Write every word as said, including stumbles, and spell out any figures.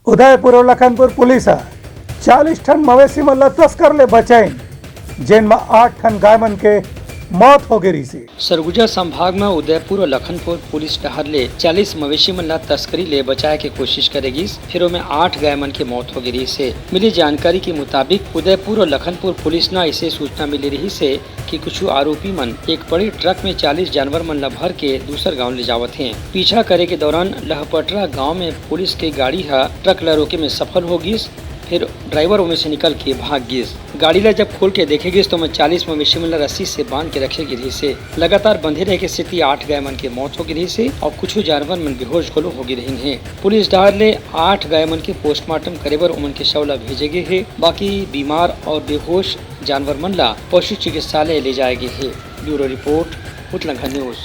उदयपुर अउ लखनपुर पुलिस ह चालीस ठन मवेशी मन ल तस्कर ले बचाइन, जेन म आठ ठन गाय मन के मौत हो गे रिहिसे। सरगुजा संभाग म उदयपुर अउ लखनपुर पुलिस डहार ले चालीस मवेशी मन ल तस्करी ले बचाए के कोशिश करे गिस, फेर ओमे आठ गाय मन के मौत हो गे रिहिसे। मिली जानकारी के मुताबिक उदयपुर अउ लखनपुर पुलिस न इसे सूचना मिले रिहिसे कि कुछ आरोपी मन एक बड़े ट्रक में चालीस जानवर मन ल भर के दूसर गांव ले जावत हें। पीछा करे के दौरान लहपटरा गांव में पुलिस के गाड़ी ह ट्रक ल रोके में सफल हो गिस, फिर ड्राइवर ओमे से निकल के भाग गिस। गाड़ी ला जब खोल के देखे गिस, तो ओमे चालीस मवेशी मन ला रस्सी से बांध के रखे गे रिहिसे। लगातार बंधे रहे के सेती आठ गाय मन के मौत हो गे रिहिसे अउ कुछ जानवर मन बेहोश घलो हो गे रहिन हे। पुलिस डहार ले आठ गाय मन के पोस्टमार्टम करे बर ओमन के शव ला भेजे गे हे। बाकी बीमार अउ बेहोश जानवर मन ला पशु चिकित्सालय ले जाए गे हे। Bureau report, Utlangha news.